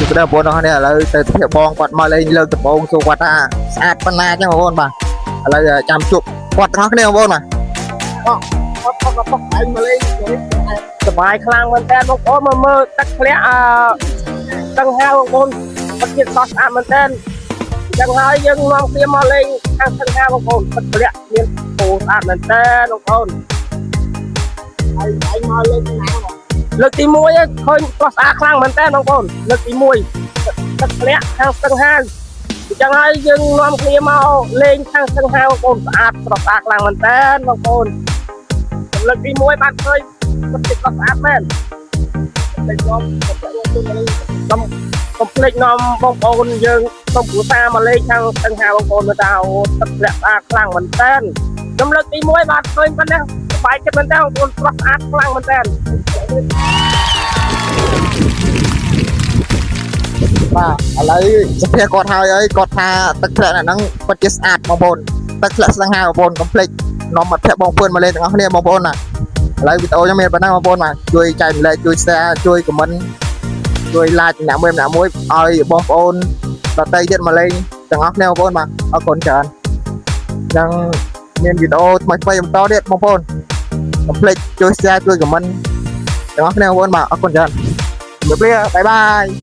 ស្ដីបងប្អូនទាំងអស់គ្នាឥឡូវទៅភាពបងគាត់មកលេងលើកដំបូងសួរគាត់ថាស្អាតប៉ុណ្ណាចឹងបងប្អូនបាទឥឡូវចាំជួបគាត់ទាំងអស់គ្នាបងប្អូនបាទបងគាត់គាត់គាត់ឯងមកលេង សប្បាយខ្លាំងមែនតើបងប្អូនមកមើលទឹកធ្លាក់អឺស្ទឹងហាវបងប្អូនពិតជាស្រស់ស្អាតមែនតើអញ្ចឹងហើយយើងនាំគ្នាមកលេងខាងស្ទឹងហាវបងប្អូនទឹកធ្លាក់មានអូស្អាតមែនតើបងប្អូន ហើយឯងមកលេងណាបង លើកទី1ឃើញស្រស់ស្អាតខ្លាំងមែនតើបងប្អូនលើកទី1ទឹកធ្លាក់ខាងស្ទឹងហាវអញ្ចឹងហើយយើងនាំគ្នាមកលេងខាងស្ទឹងហាវបងប្អូនស្អាតស្រស់ស្អាតខ្លាំងមែនតើបងប្អូនលើកទី1បានឃើញពិតជាស្រស់ស្អាតមែន លេចនាំកុំកុំភ្លេចនាំបងប្អូនយើងសូមគ្រួសារមកលេងខាងស្ទឹងហាវបងប្អូនមើលតើអូទឹកធ្លាក់ស្អាតខ្លាំងមែនតើខ្ញុំលើកទី1បាទឃើញប៉ុណ្ណេះសប្បាយចិត្តមែនតើបងប្អូនស្រស់ស្អាតខ្លាំងមែនតើ បាទឥឡូវសភាគាត់ហើយអីគាត់ថាទឹកធ្លាក់នៅហ្នឹងពិតជាស្អាតបងប្អូនទឹកធ្លាក់ស្ទឹងហាវបងប្អូនកុំភ្លេចនាំមិត្តភក្តិបងប្អូនមកលេងទាំងអស់គ្នាបងប្អូនណាឥឡូវវីដេអូខ្ញុំមានប៉ុណ្ណឹងបងប្អូនបាទជួយចែករំលែកជួយ share ជួយ comment ជួយ like ម្នាក់មួយម្នាក់មួយឲ្យបងប្អូនដទៃទៀតមកលេងទាំងអស់គ្នាបងប្អូនបាទអរគុណច្រើនអញ្ចឹងមានវីដេអូថ្មីៗបន្តទៀតបងប្អូនកុំភ្លេចជួយ share ជួយ comment ទាំងអស់គ្នាបងប្អូនបាទអរគុណច្រើនជម្រាបលា bye bye.